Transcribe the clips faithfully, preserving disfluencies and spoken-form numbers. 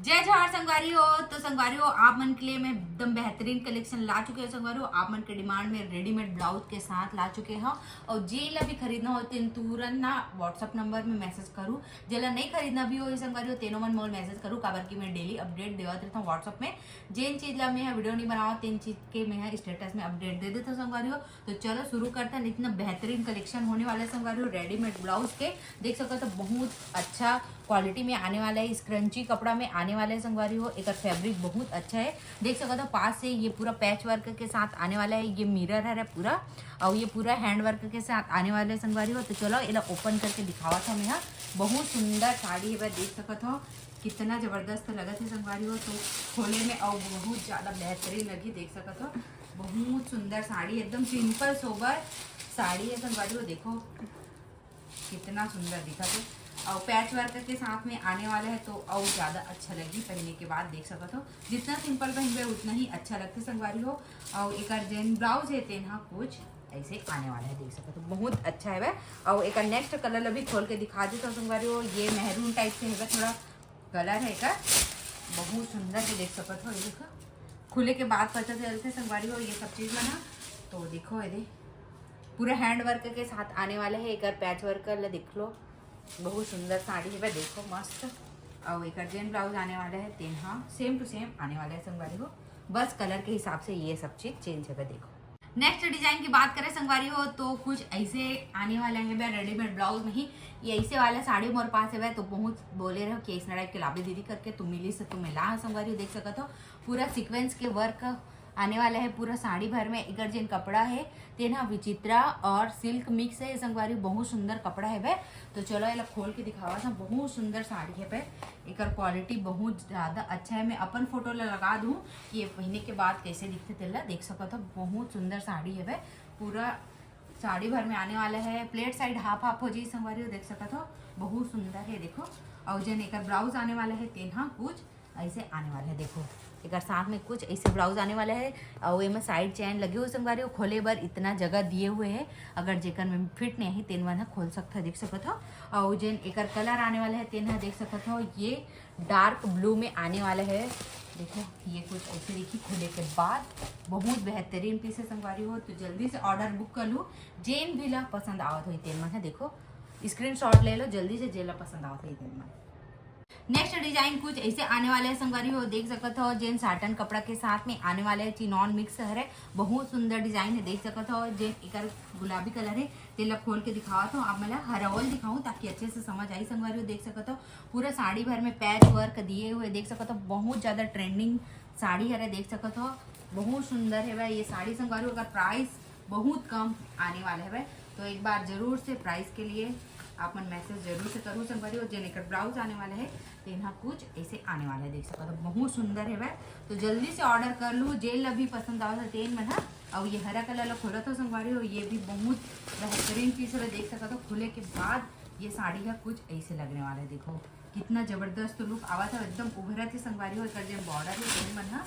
जय जोहार संगवारी हो। तो संगवारी हो, आप मन के लिए मैं एकदम बेहतरीन कलेक्शन ला चुके हो संगवारी हो। आप मन के डिमांड में रेडीमेड ब्लाउज के साथ ला चुके हो, और जेन ला भी खरीदना हो तेन तुरंत ना WhatsApp नंबर में मैसेज करू। जेला नहीं खरीदना भी हो संगवारी हो, तेनो मन मोर मैसेज करू, काबर कि मैं डेली अपडेट देवत रहता हूँ WhatsApp में। जेन चीज ला मैं वीडियो नहीं बनावा, तेन चीज के मैं स्टेटस में अपडेट दे देता हूँ संगवारी हो। तो चलो शुरू करते हैं। इतना बेहतरीन कलेक्शन होने वाला है संगवारी हो, रेडीमेड ब्लाउज के। देख सकते हो बहुत अच्छा क्वालिटी में आने वाला है, स्क्रंची कपड़ा में आने वाला है संगवारी हो। एक फैब्रिक बहुत अच्छा है, देख सकते हो पास से ये पूरा पैच वर्क के साथ आने वाला है। ये मिरर है पूरा, और ये पूरा हैंड वर्क के साथ आने वाला है संगवारी हो। तो चलो इला ओपन करके दिखावा था मैं। बहुत सुंदर साड़ी है, देख सकते हो कितना जबरदस्त लगत है संगवारी हो। तो खोले में और बहुत ज्यादा बेहतरीन लगी, देख सकते हो बहुत सुंदर साड़ी, एकदम सिंपल सोबर साड़ी है संगवारी हो। देखो कितना सुंदर दिखा थे, और पैच वर्क के साथ में आने वाला है तो और ज्यादा अच्छा लगी पहनने के बाद। देख सकते हो जितना सिंपल पहनबे उतना ही अच्छा लगते संगवारी हो। और एक जेन ब्लाउज है तेन हा कुछ ऐसे आने वाला है, देख सकते हो बहुत अच्छा है वह। और एक नेक्स्ट कलर अभी खोल के दिखा देता हूँ संगवारी हो, ये मैरून टाइप से है थोड़ा कलर है का, बहुत सुंदर है, देख सकते हो। ये देखो खुले के बाद पता चलते संगवारी हो ये सब चीज में ना। तो देखो ये दे, पूरा हैंड वर्क के साथ आने वाला है। एक पैच वर्क ला देख लो, बहुत सुंदर साड़ी है, देखो मस्त। और एक जेन ब्लाउज आने वाला है, तेन हा सेम टू सेम आने वाला है संगवारी हो, बस कलर के हिसाब से ये सब चीज चेंज है। देखो नेक्स्ट डिजाइन की बात करें संगवारी हो तो कुछ ऐसे आने वाला है रेडीमेड ब्लाउज में ही। ये ऐसे वाला साड़ी मोर पास है तो बहुत बोले रहो कि ऐसा टाइप के लाबे दीदी करके, तो मिली से तुम्हें ला संगवारी हो। देख सकते हो पूरा सीक्वेंस के वर्क आने वाला है पूरा साड़ी भर में। एकर जेन कपड़ा है तेन हा विचित्रा और सिल्क मिक्स है संगवारी, बहुत सुंदर कपड़ा है बे। तो चलो एला खोल के दिखावा था, बहुत सुंदर साड़ी है बे। एकर क्वालिटी बहुत ज्यादा अच्छा है। मैं अपन फोटो ला लगा दूँ कि ये पहने के बाद कैसे दिखते तेला देख सकते हो। बहुत सुंदर साड़ी है बे, पूरा साड़ी भर में आने वाला है। प्लेट साइड हाफ हाफ हो जी संगवारी हो, देख सकते हो बहुत सुंदर है। देखो और जेन एकर ब्लाउज आने वाला है तेन हा कुछ ऐसे आने वाला है। देखो एकर साथ में कुछ ऐसे ब्लाउज आने वाला है और एमे साइड चेन लगे हुए संगवारी हो, खोले बर इतना जगह दिए हुए है। अगर जेकर में फिट नहीं है तेन मन हा खोल सकता, देख सकत हो। और जेन एकर कलर आने वाला है तेन हा देख सकत हो, ये डार्क ब्लू में आने वाला है। देखो ये कुछ ऐसे देखिए, खुले के बाद बहुत बेहतरीन पीस है संगवारी हो, तो जल्दी से ऑर्डर बुक कर लू। जेन भी ला पसंद आवत होई तेन मन हा देखो स्क्रीनशॉट ले लो जल्दी से, जेन ला पसंद आवत होई तेन मन। नेक्स्ट डिजाइन कुछ ऐसे आने वाला है संगवारी हो, देख सकत हो जेन साटन कपड़ा के साथ में आने वाला है, चिनॉन मिक्स हरे, बहुत सुंदर डिजाइन है। देख सकत हो जेन एकर गुलाबी कलर है, तेला खोल के दिखावत हो आप मन ला, हरा ऑल दिखाऊं ताकि अच्छे से समझ आई संगवारी हो। देख सकत हो पूरा साड़ी भर में पैच वर्क दिए हुए, देख सकत हो बहुत ज्यादा ट्रेंडिंग साड़ी हरे, देख सकत हो बहुत सुंदर है भाई ये साड़ी संगवारी हो। अगर प्राइस बहुत कम आने वाला है भाई, तो एक बार जरूर से प्राइस के लिए आप मन मैसेज जरूर से करू संगवारी हो। जेन एकर ब्लाउज आने वाला है तेन हा कुछ ऐसे आने वाला है, देख सकत हो बहुत सुंदर है भाई। तो जल्दी से ऑर्डर कर लू, जेन ला भी पसंद आवत है तेन मन हा। और ये हरा कलर ला खोलत हो संगवारी हो, ये भी बहुत बेहतरीन पीस है, देख सकत हो खुले के बाद ये साड़ी हा कुछ ऐसे लगने वाला है। देखो कितना जबरदस्त लुक आवत है, एकदम उभरत है संगवारी हो। एकर जेन बॉर्डर है तेन मन हा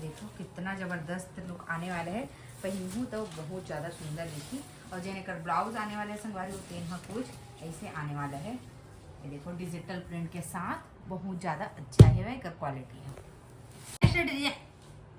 देखो कितना जबरदस्त लुक आने वाला है, पहनहू तो बहुत ज्यादा सुंदर दिखी। और जेन एकर ब्लाउज आने वाला है संगवारी हो, तेन हा कुछ ऐसे आने वाला है। ये देखो डिजिटल प्रिंट के साथ बहुत ज्यादा अच्छा है वह एकर क्वालिटी है। नेक्स्ट डिजाइन,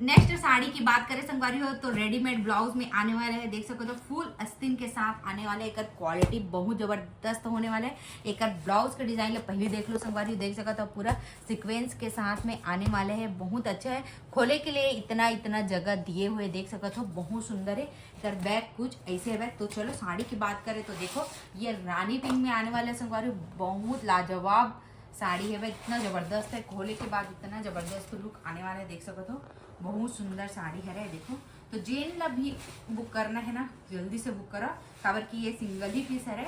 नेक्स्ट साड़ी की बात करें संगवारी हो तो रेडीमेड ब्लाउज में आने वाला है, देख सकते हो फुल अस्तीन के साथ आने वाला है। एकर क्वालिटी बहुत जबरदस्त होने वाला है। एकर ब्लाउज के डिजाइन ला पहले देख लो संगवारी हो, देख सकते हो पूरा सीक्वेंस के साथ में आने वाला है, बहुत अच्छा है। खोले के लिए इतना इतना जगह दिए हुए, देख सकते हो बहुत सुंदर है। एकर बैक कुछ ऐसे है। तो चलो साड़ी की बात करें तो देखो ये रानी पिंक में आने वाला है संगवारी हो, बहुत लाजवाब साड़ी है भाई, इतना जबरदस्त है, खोले के बाद इतना जबरदस्त लुक आने वाला है, देख सकते हो बहुत सुंदर साड़ी है रे। देखो तो जेन ला भी बुक करना है ना जल्दी से बुक करो, काबर कि ये सिंगल ही पीस है रे,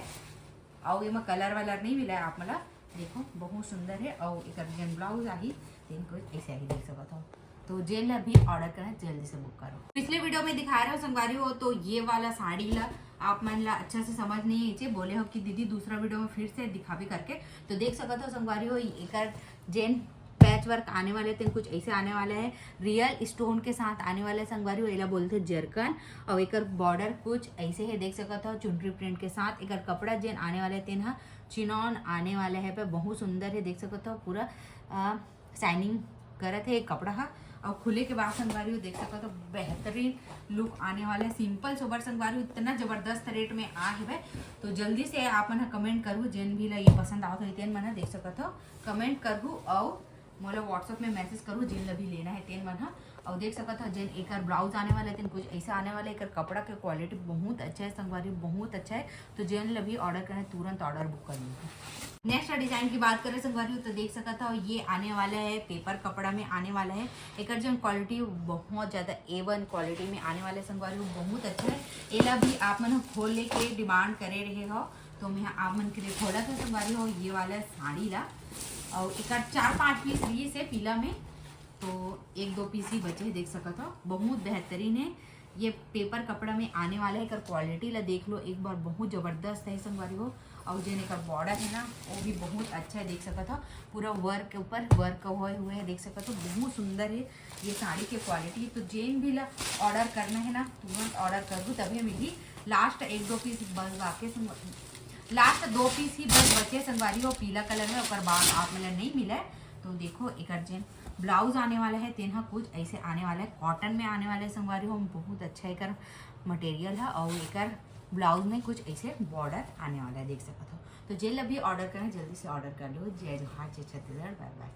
और एमा कलर वलर नहीं मिला है आप मन ला। देखो बहुत सुंदर है, और एकर जेन ब्लाउज आही तेन कुछ ऐसे आही, देख सकत हो। तो जेन ला भी ऑर्डर करना जल्दी से बुक करो। पिछले वीडियो में दिखा रहे हो संगवारी हो, तो ये वाला साड़ी ला आप मन ला अच्छा से समझ नहीं है, बोले हो कि दीदी दूसरा वीडियो में फिर से दिखाबे करके। तो देख सकत हो संगवारी हो एकर जेन पैच वर्क आने वाले, तेन कुछ ऐसे आने वाला है, रियल स्टोन के साथ आने वाला है संगवारी हो। एला बोलथे जरकन। और एकर बॉर्डर कुछ ऐसे है, देख सकत हो, चुनरी प्रिंट के साथ। एकर कपड़ा जेन आने वाला है, तेन ह चिनॉन आने वाला है, पे बहुत सुंदर है, देख सकत हो, पूरा शाइनिंग करत है कपड़ा ह। और खुले के बाद संगवारी हो, देख सकत हो, बेहतरीन लुक आने वाला है। सिंपल सोबर संगवारी हो, इतना जबरदस्त रेट में आ है, तो जल्दी से आप मन ह कमेंट करू, जेन भी ला ये पसंद आवत हो, तेन मन ह, देख सकत हो, कमेंट करू। और मोला WhatsApp में मैसेज करू, जेन ला भी लेना है तेन मन ह। और देख सकत हो, जेन एकर ब्लाउज आने वाला है, तेन कुछ ऐसा आने वाला है। एकर कपड़ा के क्वालिटी बहुत अच्छा है संगवारी, बहुत अच्छा है। तो जेन ला भी ऑर्डर करना है, तुरंत ऑर्डर बुक कर लीजिए। नेक्स्ट डिजाइन की बात करें संगवारी हो, तो देख सकत हो, ये आने वाला है, पेपर कपड़ा में आने वाला है। एकर जेन क्वालिटी, बहुत ज़्यादा A one क्वालिटी में आने वाला है संगवारी हो, बहुत अच्छा है। एला भी आप मन ह खोल लेके डिमांड करे रहे हो, तो मैं आप मन के लिए खोलत हव संगवारी हो ये वाला साड़ी ला। और एकर चार पांच पीस रहिस हे पीला में, तो एक दो पीस ही बचे हे, देख सकत हो, बहुत बेहतरीन है। ये पेपर कपड़ा में आने वाला है। एकर क्वालिटी ला देख लो एक बार, बहुत जबरदस्त है संगवारी हो। और जेन एकर बॉर्डर है ना, वो भी बहुत अच्छा है, देख सकत हो, पूरा वर्क के ऊपर वर्क होए हुए है, देख सकत हो, बहुत सुंदर है ये साड़ी के क्वालिटी। तो जेन भी ला ऑर्डर करना है ना, तुरंत ऑर्डर करहू, तभी मिली। लास्ट एक दो पीस बस बाकी संग-, लास्ट दो पीस ही बस बचे संगवारी हो पीला कलर में, ओकर बाद आप मन ला नहीं मिले। तो देखो, एकर जेन ब्लाउज आने वाला है, तेन ह कुछ ऐसे आने वाला है, कॉटन में आने वाला है संगवारी हो, बहुत अच्छा एकर मटेरियल है। और एकर ब्लाउज में कुछ ऐसे बॉर्डर आने वाला है, देख सकत हो। तो जेन ला भी ऑर्डर करें, जल्दी से ऑर्डर कर लो। जय जोहार, जय छत्तीसगढ़, बाय बाय।